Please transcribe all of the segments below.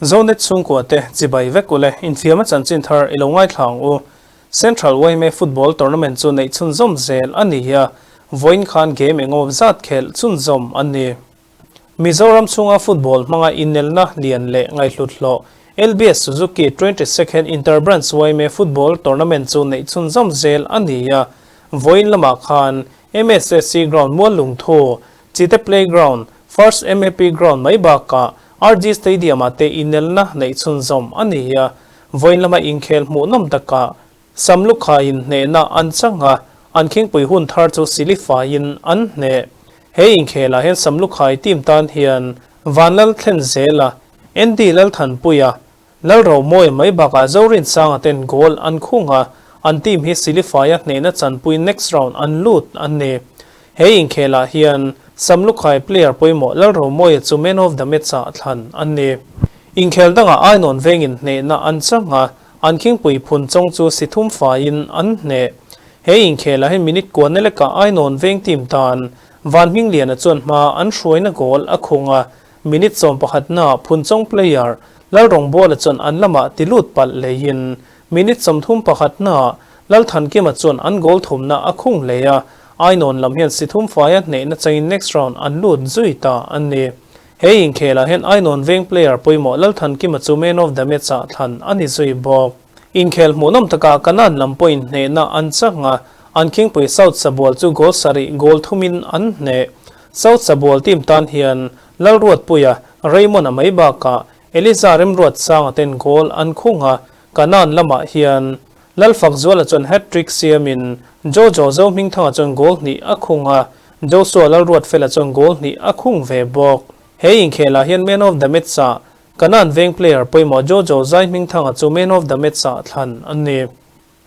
Zonet chhungkua te chibai vek ule infiam a chanchin thar i lo ngaithla ang u. Central yma Football Tournament chu neih chhunzawm zel a ni a, vawiin khan game engemaw zat khelh chhunzawm a ni. Mizoram chhunga football hmanga inelna lian leh ngaihhlut hlawh LBS Suzuki 22nd Inter-Branch yma Football Tournament chu neih chhunzawm zel a ni a, vawiin lamah khan MSSC Ground Muallungthu, Chite Playground, First MAP Ground mai bakah RG Stadium-ah te inelna neih chhunzawm a ni a, vawiin lama inkhel hmuhnawm takah Samlukhaiin hnehna an chang a, an khingpui hun thar chu silifaiin an hneh. He inkhelah hian Samlukhai team tan hian Vanlal thlen zela Andy Lalthanpuia, Lalromawi mai bakah Zorinsanga ten goal an khung a, an team hi silifaia hnehna chanpui next round an lut an ni. He inkhelah hian Samlukhai player pawimawh Lalromawia chu man of the match-ah thlan an ni. Inkhel dangah Ainawn vengin hnehna an chang a, An khingpui phun chawng chu si thum faiin an hneh. He inkhelah hi minute kuahna lekah Ainawn veng team tan Van Hmingliana chuan hma an hruaina goal a khung a, minute 11 naah Phunchawng player Lalrawngbawla chuan an lamah ti lut palh leiin minute 31 naah Lalthankima chuan an goal thumna a khung lei a, Ainawn lam hian si thum faia hnehna changin next round an lut zui ta a ni. He inkhelah hian Ainawn veng player pawimawh Lalthankima chu man of the match-ah thlan a ni zui bawk. Inkhel hmuhnawm takah Kanan lam pawhin hnehna an chang a, an khingpui South Sabual chu goal sarih goal thumin an hneh. South Sabual team tan hian Lalruatpuia, Raymond-a mai bakah Eliza Remruatsanga ten goal an khung a, Kanan lamah hian Lalfakzuala chuan hat-trick siamin Jojo Zohmingthanga chuan goal hnih a khung a, Joshua Lalruatfela chuan goal hnih a khung ve bawk. He inkhelah hian man of the match-ah Kanan veng player pawimawh Jojo Zaihmingthanga chu man of the match-ah thlan a ni.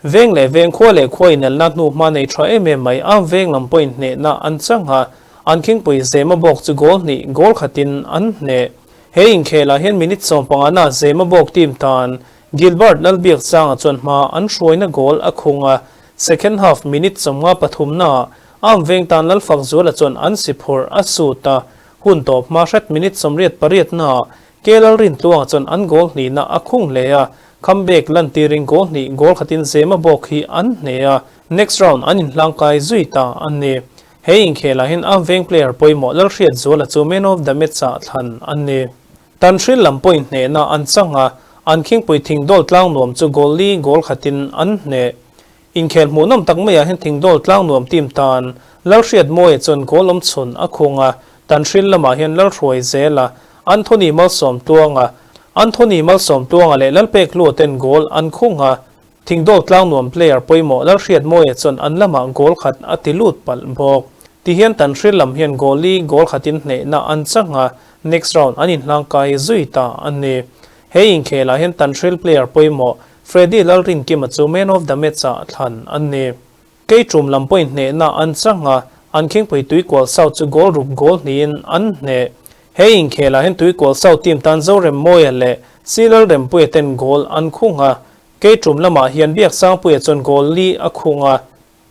Veng leh veng khua leh khua inelna hnu hma nei tha em em mai a veng lam pawhin hnehna an chang a, an khingpui Zema bawk chu goal hnih goal khatin an hneh. He inkhelah hian minute 15 na Zema bawk team tan Gilbert Lalbiakchanga chuan hma an hruaina goal a khung a, second half minute 53 naah Am veng tan Lalfakzuala chuan an si phurh a sut a, hun tawp hma hret minute 88 naah K Lalrintluanga chuan an goal hnihna a khung hle a, comeback lantirin goal hnih goal khatin Zema bawk hi an hneh a, next round an inhlangkai zui ta a ni. He inkhelah hian Am veng player pawimawh Lalhriatzuala chu man of the match-ah thlan a ni. Tanhril lam pawhin hnehna an chang a, an khingpui thingdawl tlang nuam chu goal li goal khatin an hneh. Inkhel hmuhnawm tak maiah hian thingdawl tlang nuam team tan Lalhriatmawia chuan goal awm chhun a khung a, Tanhril lamah hian Lalhruai Zela, Anthony Malsawmtluanga, Anthony Malsawmtluanga leh Lalpekhlua ten goal an khung a, Thingdawl tlang nuam player pawimawh Lalhriatmawia chuan an lamah goal khat a ti lut palh bawk. Tihian Tanhril lam hian goal li goal khatin hnehna an chang a, next round an inhlangkai zui ta a ni. He inkhelah hian Tanhril player pawimawh Freddy Lalrinkima chu man of the match-ah thlan a ni. Keiṭum lam pawhin hnehna an chang a, an khingpui Tuikual South chu goal ruk goal hnihin an hneh. He inkhelah hian Tuikual South team tan Zoremmawia leh C Lalrempuia ten goal an khung a, Keiṭum lamah hian Biaksangpuia chuan goal li a khung a,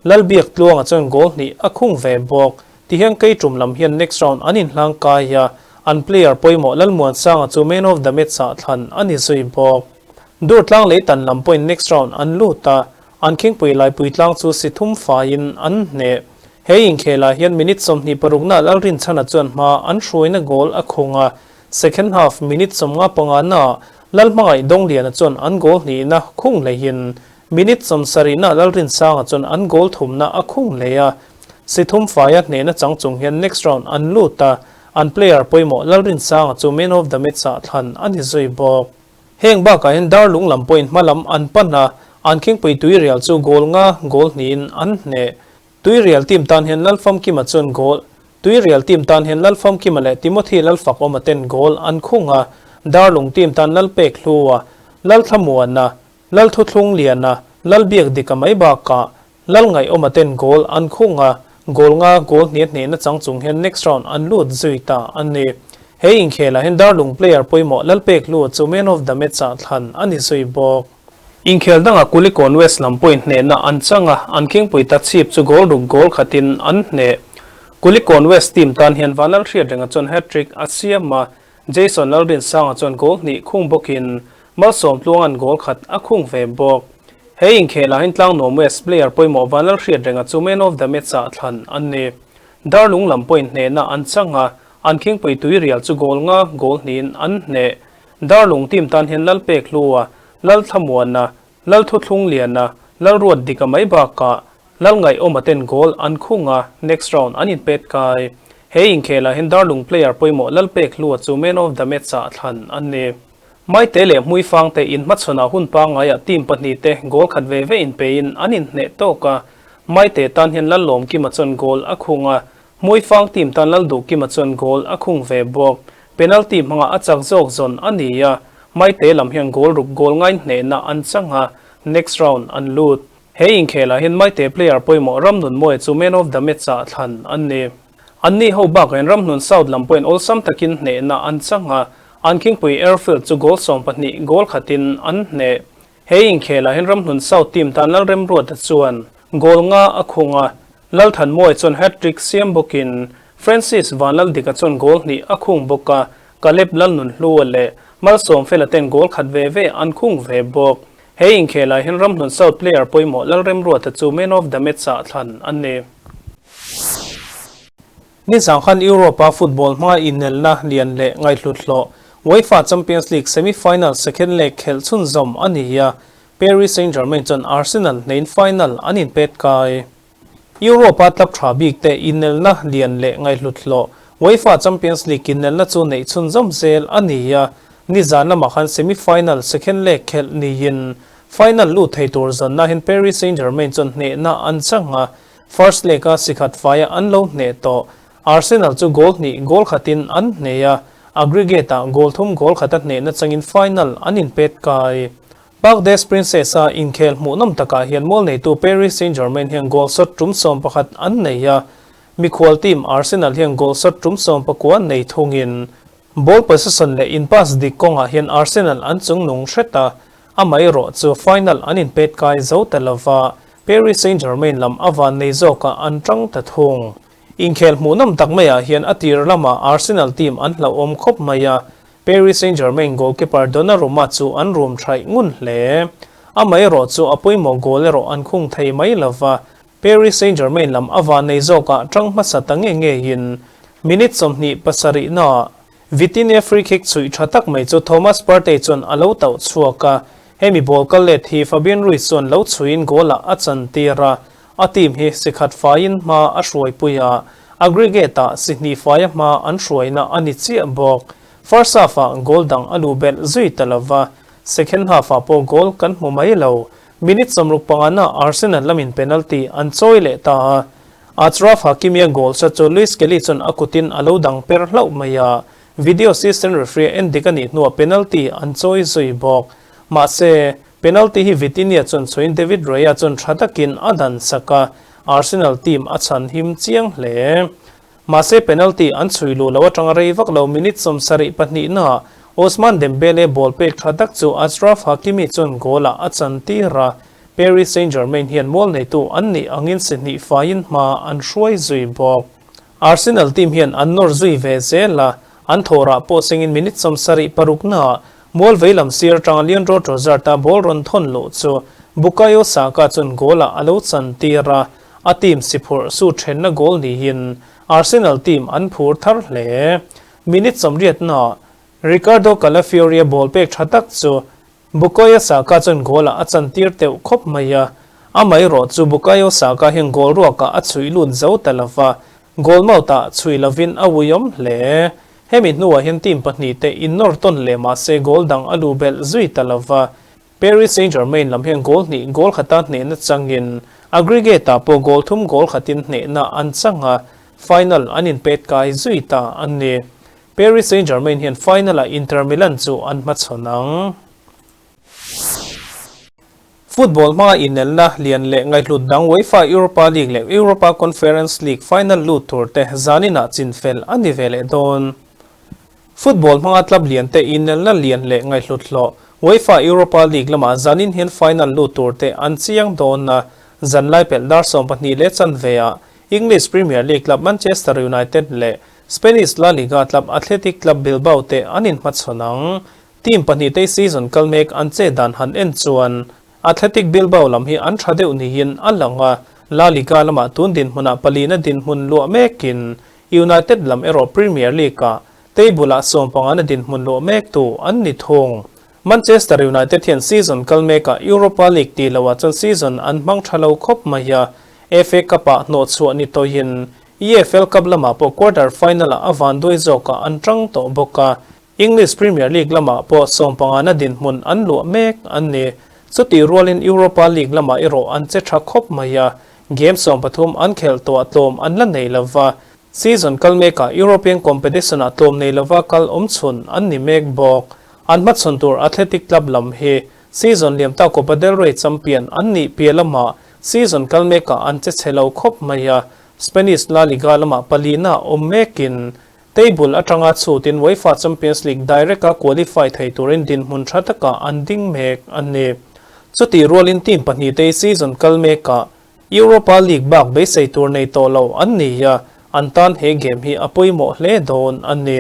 Lalbiaktluanga chuan goal hnih a khung ve bawk. Tihian Keiṭum lam hian next round an inhlang kai a, an player pawimawh Lalmuansanga chu man of the match-ah thlan a ni zui bawk. Durtlang lei tan lam pawhin next round an lut a, an khingpui laipui tlang chu si thum faiin an hneh. He inkhelah hian minute 26 na Lalrinchhana chuan hma an hruaina goal a khung a, second half minute 55 naah Lalhmangaih Dawngliana chuan an goal hnihna khung hleihin minute 70 na Lalrinsanga chuan an goal thumna a khung hlei a, si thum faia hnehna chang chung hian next round an lut a, an player pawimawh Lalrinsanga chu man of the match-ah thlan a ni zui bawk. Heng bakah hian Darlung lam pawhin hma lam an pan a, an khingpui Tuirial chu goal nga goal hnihin an hneh. Tuirial team tan hian Lalfamkima chuan goal Tuirial team tan hian Lalfamkima leh Timothy Lalfakawma ten goal an khung a, Darlung team tan Lalpekhlua, Lalthlamuana, Lalthuthlungliana, Lalbiakdika mai bakah Lalngaihawma ten goal an khung a, goal nga goal hnih hnehna chang chung hian next round an lut zui ta a ni. He inkhelah hian Darlung player pawimawh Lalpekhlua chu man of the match-ah thlan a ni zui bawk. Inkhel dangah Kulikawn West lam pawhin hnehna an chang a, an khingpui ta chhip chu goal ruk goal khatin an hneh. Kulikawn West team tan hian Vanlalhriat renga chuan hat-trick a siam a. Jason Lalrinsanga chuan goal hnih khung bawkin Malsawmtluanga'n goal khat a khung ve bawk. He inkhelah hian Tlangnuam West player pawimawh Vanlalhriatrenga chu man of the match-ah thlan an ni. Darlung lam pawhin hnehna an chang a, an khingpui tuirial chu goal nga goal hnihin an hneh. Darlung team tan hian Lalpekhlua, Lalthlamuana, Lalthuthlungliana, Lalruat Dika mai bakah Lalngaihawma ten goal an khung a, next round an inpet kai. He inkhelah hian Darlung player pawimawh Lalpekhlua chu man of the match-ah thlan an ni. Maite leh Hmuifangte inhmachhawnah hun pangaiah team pahnihte goal khat ve ve inpeiin an inhneh tawk a, Maite tan hian Lallawmkima chuan goal a khung a, Hmuifang team tan Lalduhkima chuan goal a khung ve bawk. Penalty hmangah a chak zawk zawn a ni a, Maite lam hian goal ruk goal ngai hnehna an chang a, next round an lut. He inkhelah hian Maite player pawimawh Ramnunmawia chu man of the match-ah thlan an ni. Anni ho bakah hian Ramhnun South lam pawhin awlsam takin hnehna an chang a, an khingpui Airfield chu goal 12 goal khatin an hneh. He inkhelah hian Ramhnun South team tan Lalremruata chuan goal nga a khung a, Lalthanmawia chuan hat-trick siam bawkin Francis Vanlaldika chuan goal hnih a khung bawk a, Caleb Lalnunhlua leh Malsawmfela ten goal khat ve ve an khung ve bawk. He inkhelah hian Ramhnun South player pawimawh Lalremruata chu man of the match-ah thlan an ni. Nizang khan Europe-a football hmanga inelna lian leh ngaihhlut hlawh UEFA Champions League semi-final second leg khelh chhunzawm a ni a, Paris Saint-Germain chuan Arsenal hnein final an inpet kai. Europe-a club tha bik te inelna lian leh ngaihhlut hlawh UEFA Champions League inelna chu neih chhunzawm zel a ni a, nizan lamah khan semi-final second leg khelh niin final lut thei tur zanna hian Paris Saint-Germain chuan hnehna an chang a, First leg-a sikhat faia an lo hneh tawh. Arsenal chu goal hnih goal khatin an hneh a, aggregate-ah goal thum goal khata hnehna changin final an inpet kai. Parc des Princes-a inkhel hmuhnawm takah hian mual neitu Paris Saint-Germain hian goal shot tum 11 an nei a, mikhual team Arsenal hian goal shot tum 19 nei thungin ball possession leh in pass dik kawngah hian Arsenal an chungnung hret a, amaherawh chu final an inpet kai zo ta lova. Paris Saint-Germain lam a van nei zawkah an tang ta thung. Inkhel hmuhnawm tak maiah hian a tir lamah Arsenal team an hlauhawm khawp mai a, Paris Saint-Germain goalkeeper Donnarumma chu an rum thaih ngun hle. Amaherawh chu a pawimawh goal erawh an khung thei mai lova, Paris Saint-Germain lam a van nei zawkah tang hmasa ta nge ngeiin minute 27 naah Vitinha free kick chhuih tha tak mai chu Thomas Partey chuan a lo tauh chhuak a, hemi ball kal let hi Fabian Ruiz chuan lo chhuihin goal ah a chan tir a, a team hi si khat faiin hma a hruaipui a, aggregate ah si hnih faia hma an hruaina a ni chiah bawk. First half ah goal dang a luh belh zui ta lova, second half ah pawh goal kan hmu mai lo. Minute 65 na Arsenal lamin penalty an chawi leh ta a, Achraf Hakimi-a goal shot chu Luis Kelly chuan a kutin a lo dang per hlauh mai a, video assistant referee a en dik a nih hnuah penalty an chawi zui bawk. Mahse, penalty hi Vitinha chuan chhuiin David Raya chuan tha takin a dan sak a, Arsenal team a chhan him chiang hle. Mahse, penalty an chhui luh loh atanga rei vak lo minute 72 naah Ousmane Dembele ball pek tha tak chu Achraf Hakimi chuan goal-ah a chan tir a, Paris Saint-Germain hian mual neitu an nih angin si hnih faiin hma an hruai zui bawk. Arsenal team hian an nawr zui ve zel a, an thawhrah pawh sengin minute 76 naah mual veilam sir atanga Leandro Trossard-a ball rawn thawn luh chu Bukayo Saka chuan goal-ah a lo chan tir a, a team si phurh su thenna goal niin Arsenal team an phur thar hle. Minute 80 naah Riccardo Calafiori-a ball pek tha tak chu Bukayo Saka chuan goal ah a chan tir teuh khawp mai a, amaherawh chu Bukayo Saka hian goal ruakah a chhuih lut zo ta lova, goal mouth ah chhuih lovin a uiawm hle. Hemi hnuah hian team pahnihte innawr tawn leh mahse goal dang a luh belh zui ta lova, Paris Saint-Germain lam hian goal hnih goal khata hnehna changin aggregate ah pawh goal thum goal khatin hnehna an chang a, final an inpet kai zui ta a ni. Paris Saint-Germain hian final-ah Inter Milan chu an hmachhawn ang. Football hmanga inelna lian leh ngaihhlut dang UEFA Europa League leh Europa Conference League final lut tur te zaninah chinfel a ni ve leh dawn. Football hmanga club lian te inelna lian leh ngaihhlut hlawh UEFA Europa League lamah zanin hian final lut tur te an chiang dawn a, zanlai pelh dar 12 leh chanve ah English Premier League club Manchester United leh. Spanish La Liga club Athletic Club Bilbao te an inhmachhawn ang. Team pahnihte season kal mek an che dan han en chuan Athletic Bilbao lam hi an tha deuh niin a lang a, La Liga lamah tun dinhmunah palina dinhmun luah mekin United lam erawh Premier League-ah table-ah sawmpangana dinhmun luah mektu an ni thung. Manchester United hian season kal mekah Europa League tih loah chuan season an hmang tha lo khawp mai a, FA Cup-ah hnawhchhuah ni tawhin EFL Cup lamah pawh quarter final-ah a vanduai zawkah an tang tawh bawk a, English Premier League lamah pawh sawmpangana dinhmun an luah mek an ni. Chutih rualin Europa League lamah erawh an che tha khawp mai a, game 13 an khelh tawhah tlawm an la nei lova, season kal mekah European competition-ah tlawm nei lova kal awm chhun an ni mek bawk. An hmachhawn tur Athletic Club lam hi season liam ta Copa del Rey champion an nih piah lamah season kal mekah an che chhe lo khawp mai a, Spanish La Liga lamah palina awm mekin Table atanga chhutin UEFA Champions League direct-a qualify thei turin dinhmun tha takah an ding mek a ni. Chutih rualin team pahnihte season kal mekah Europa League bak beisei tur nei tawh lo an ni a, an tan he game hi a pawimawh hle dawn a ni.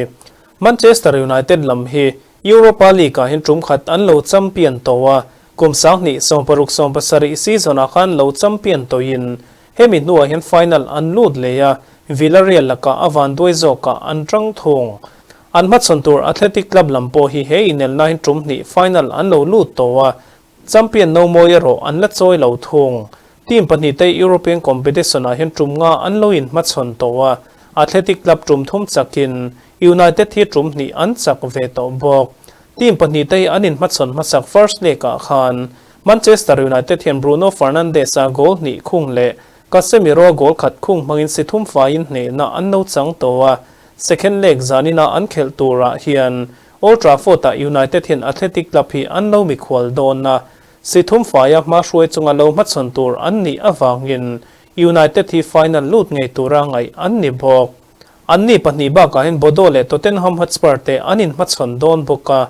Manchester United lam hi Europa League-ah hian tum khat an lo champion tawh a, kum 2016-17 season-ah khan lo champion tawhin Hemi hnuah hian final an lut leh a, Villarreal lakah a vanduai zawkah an tang thung. An hmachhawn tur Athletic Club lam pawh hi he inelna hian tum hnih final an lo lut tawh a, champion no mawi erawh an la chawi lo thung. Team pahnihte European competition ah hian tum nga an lo inhmachhawn tawh a, Athletic Club tum thum chakin United hi tum hnih an chak ve tawh bawk. Team pahnihte hi an inhmachhawn hmasak first leg ah khan Manchester United hian Bruno Fernandes-a goal hnih khung leh Casemiro-a goal khat khung hmangin si thum faiin hnehna an lo chang tawh a, second leg zanina an khelh turah hian Old Trafford-ah United hian Athletic Club hi an lo mikhual dawn a, si thum faia hma hruai chunga lo hmachhawn tur an nih avangin United hi final lut ngei tura ngaih an ni bawk. Anni pahnih bakah hian Bodo leh Tottenham Hotspur te an inhmachhawn dawn bawk a,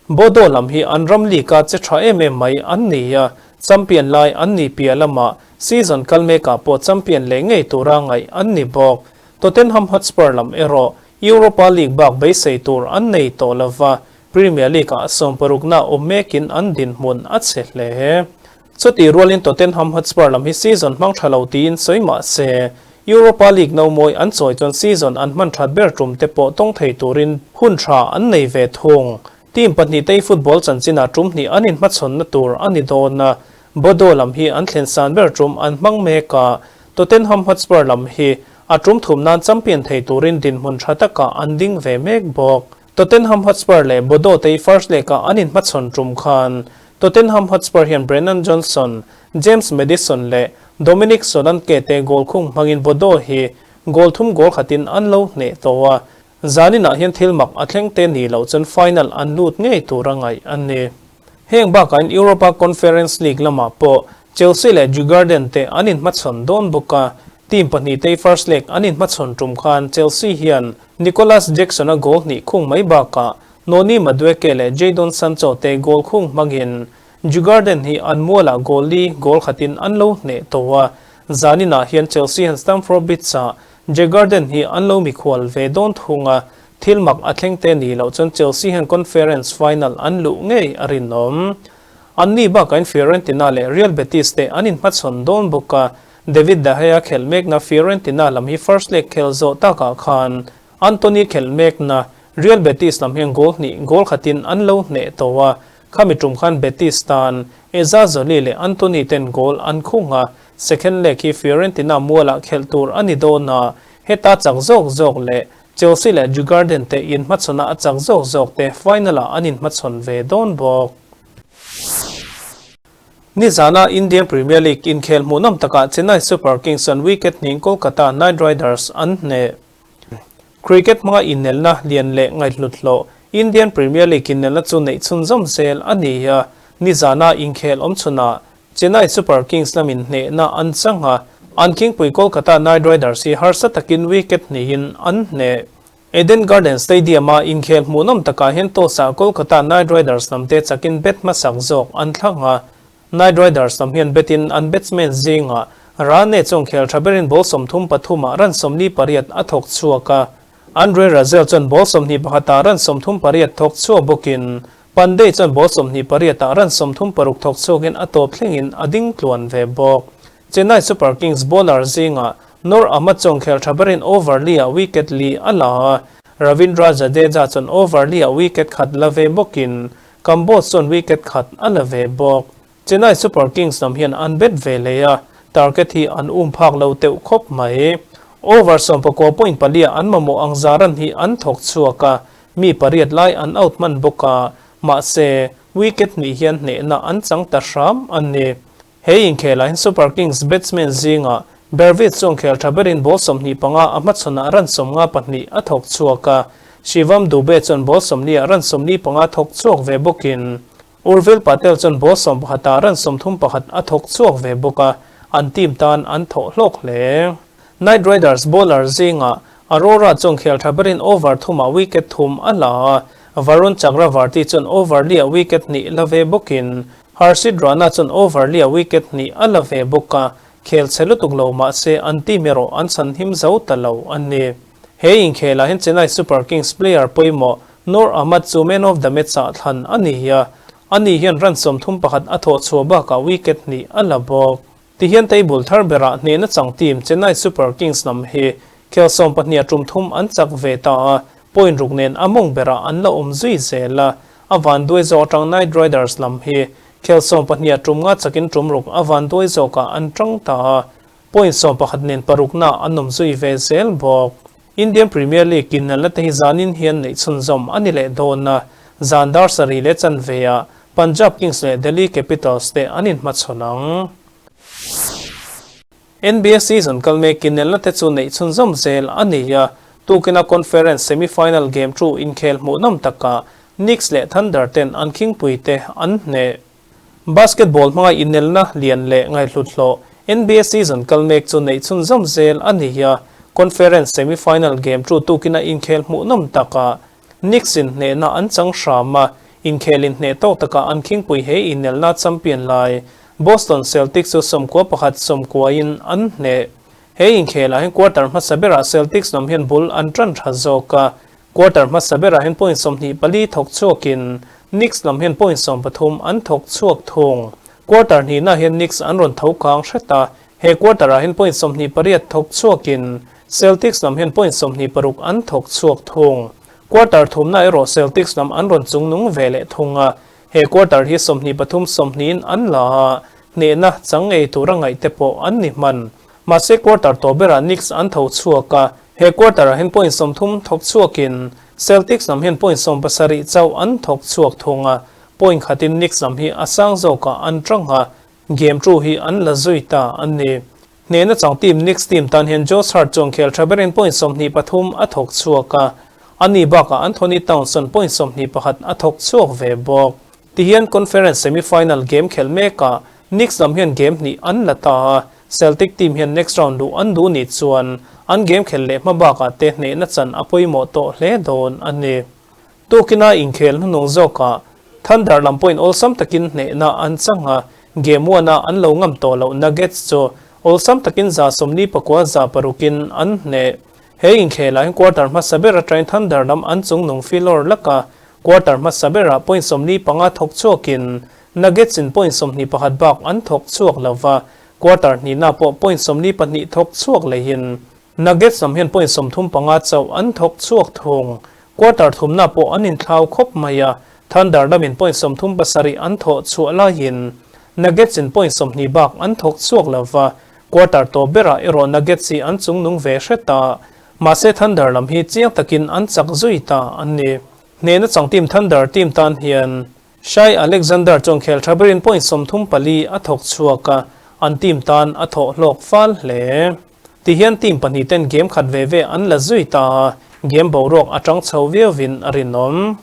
Bodo lam hi an ram league-a che tha em em mai an ni a, champion lai an ni piah lamah season kal mekah pawh champion leh ngei tura ngaih an ni bawk. Tottenham Hotspur lam erawh Europa League bak beisei tur an nei tawh lova, Premier League-ah sawmparukna awm mekin an dinhmun a chhe hle. Chutih rualin Tottenham Hotspur lam hi season hmang tha lo tiin sawi mah se, Europa League no mawi an chawi chuan season an hman that ber tum te pawh tawng thei turin hun tha an nei ve thung. Team pahnihtei football chanchinah tum hnih an inhmachhawnna tur a ni dawn a, Bodo lam hi an thlen san ber tum an hmang mek a, Tottenham Hotspur lam hi a tum thum nan champion thei turin dinhmun tha takah an ding ve mek bawk. Tottenham Hotspur leh Bodo te first leg-ah an inhmachhawn tum khan Tottenham Hotspur hian Brennan Johnson, James Maddison leh Dominic Solanke te goal khung hmangin Bodo hi goal thum goal khatin an lo hneh tawh a, zaninah hian thil mak a thleng te ni loh chuan final an lut ngei tur a ngaih a ni. Heng bakahin Europa Conference League lamah pawh Chelsea leh Djurgården te an inhmachhawn dawn bawk a, team pahnih te first leg an inhmachhawn tum khan Chelsea hian Nicolas Jackson-a goal hnih khung mai bakah Noni Madueke leh Jadon Sancho te goal khung hmangin Djurgården hi an mualah goal li goal khatin an lo hneh tawh a, zaninah hian Chelsea hian Stamford Bridge-ah Djurgården hi an lo mikhual ve dawn thung a, thil mak a thleng te ni loh chuan Chelsea hian Conference final an luh ngei a rinawm. Anni bakain Fiorentina leh Real Betis te an inhmachhawn dawn bawk a, David de Gea khelh mekna Fiorentina lam hi first leg khel zawh takah khan Antony khelh mekna Real Betis lam hian goal hnih goal khatin an lo hneh tawh a, khami tum khan Betis tan Ezzalzouli leh Antony ten goal an khung a, second leg hi Fiorentina mualah khelh tur a ni dawn a, heta chak zawk zawk leh Chelsea leh Djurgården te inhmachhawn a chak zawk zawk te final ah an inhmachhawn ve dawn bawk. Nizana Indian Premier League inkhel hmuhnawm takah Chennai Super Kings an wicket hning Kolkata Knight Riders an hneh. Cricket hmanga inelna lian leh ngaihhlut hlawh Indian Premier League inelna chu neih chhunzawm zel a ni a, nizana inkhel awm chhunah Chennai Super Kings lamin hnehna an chang a, an khingpui Kolkata Knight Riders hi harsa takin wicket hnihin an hneh. Eden Garden Stadium-a inkhel hmuhnawm takah hian toss-ah Kolkata Knight Riders lamte chakin bat hmasak zawk an thlang a. Knight Riders lam hian bat-in an batsman zingah Rane chuan khel tha berin ball 33 ah run 48 a thawk chhuak a. Andre Russell chuan ball 21 ah run 38 thawk chhuak bawkin Pandey chuan ball 28 ah run 36 thawk chhuakin a tawp thlengin a ding tluan ve bawk. Chennai Super Kings bowler zingah Noor Ahmad chuan khel tha berin over li ah wicket li a la a, Ravindra Jadeja chuan over li ah wicket khat la ve bawkin Kamboj chuan wicket khat a la ve bawk. Chennai Super Kings lam hian an bet ve leh a, target hi an um phak lo teuh khawp mai. Over 19 point pali ah an mamawh ang za run hi an thawk chhuak a, mi pariat lai an out hman bawk a, mahse wicket hnih hian hnehna an chang ta hram a ni. He inkhelah hian Super Kings batsman zingah Bervit chuan khel tha berin ball 25 a hmachhawnah run 52 a thawk chhuak a, Shivam Dube chuan ball 40 ah run 45 thawk chhuak ve bawkin Urvil Patel chuan ball 11 ah run 31 a thawk chhuak ve bawk a, an team tan an thawh hlawk hle. Knight Riders bowler zingah Arora chuan khel tha berin over thumah wicket thum a la a, Varun Chakravarthy chuan over liah wicket hnih la ve bawkin Harshit Rana chuan over lia wicket hnih a la ve bawk a, khel chhe lutuk lo mahse an team erawh an chhan him zo ta lo a ni. He inkhelah hian Chennai Super Kings player pawimawh Noor Ahmad chu man of the match ah thlan a ni a, ani hian run 31 a thawh chhuah bakah wicket hnih a la bawk. Tihian table thar berah hnehna chang team Chennai Super Kings lam hi khel 12 a tum thum an chak ve ta a, point ruk nen a mawng berah an la awm zui zel a. A van duai zawk atang Knight Riders lam hi khel 12 a tum nga chakin tum ruk a van duai zawkah an tang ta a, point 11 nen parukna an awm zui ve zel bawk. Indian Premier League inelna te hi zanin hian neih chhunzawm a ni leh dawn a, zan dar sarih leh chanve ah Punjab Kings leh Delhi Capitals te an inhmachhawn ang. NBA season kal mek inelna te chu neih chhunzawm zel a ni a, tukina conference semi-final game chu inkhel hmuhnawm takah Knicks leh Thunder ten an khingpui te an hneh. Basketball hmanga inelna lian leh ngaihhlut hlawh NBA season kal mek chu neih chhunzawm zel a ni a, conference semi-final game chu tukina inkhel hmuhnawm takah Knicks in hnehna an chang hram a, inkhel in hneh tawk takah an khingpui he inelna champion lai Boston Celtics chu 91 90 in an hneh. He inkhelah hian quarter hmasa berah Celtics lam hian bul an tan tha zawk a, quarter hmasa berah hian point 24 thawk chhuakin Knicks lam hian point 13 an thawk chhuak thung. Quarter hnihna hian Knicks an rawn tho kang hret a, he quarter ah hian point 28 thawk chhuakin Celtics lam hian point 26 an thawk chhuak thung. Quarter thumna erawh Celtics lam an rawn chungnung ve leh thung a, he quarter hi 23 20 in an la a, hnehna chang ngei tura ngaih te pawh an ni hman. Mahse quarter tawh berah Knicks an tho chhuak a, he quarter ah hian point 30 thawk chhuakin Celtics lam hian point 70 chauh an thawk chhuak thung a, point khatin Knicks lam hi a sang zawkah an tang a, game two hi an la zui ta a ni. Hnehna chang team Knicks team tan hian Josh Hart chuan khel tha berin point 23 a thawk chhuak a, ani bakah Anthony Towns chuan point 21 a thawk chhuak ve bawk. Tihian conference semi-final game khel mekah Knicks lam hian game hnih an la ta a, Celtic team hian next round duh an duh nih chuan an game khel leh hma bakah te hnehna chan a pawimawh tawh hle dawn a ni. Tukina inkhel hnuhnung zawkah Thunder lam pawhin awlsam takin hnehna an chang a, game one a an lo ngam tawh loh Nuggets chu awlsam takin 49 600 in an hneh. He inkhelah hian quarter hmasa ber atangin Thunder lam an chungnung filawr lak a, quarter hmasa berah point 45 thawk chhuakin Nuggets in point 21 bak an thawk chhuak lo va, quarter hnihna pawh point 42 thawk chhuak lehin Nuggets lam hian point 35 chauh an thawk chhuak thung. Quarter thumna pawh an inthlau khawp mai a, Thunder lamin point 37 an thawh chhuah laiin Nuggets in point 20 bak an thawk chhuak lo va, quarter tawp berah erawh Nuggets hi an chungnung ve hret a, mahse Thunder lam hi chiang takin an chak zui ta a ni. Hnehna chang team Thunder team tan hian Shai Alexander chuan khel tha berin point 34 a thawk chhuak a, an team tan a thawh hlawk fal hle. Tihian team pahnih ten game khat ve ve an la zui ta a, game boruak a tang chho viauvin a rinawm.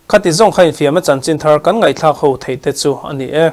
Khati zawng kha infiam a chanchin thar kan ngaihthlak ho theih te chu a ni e.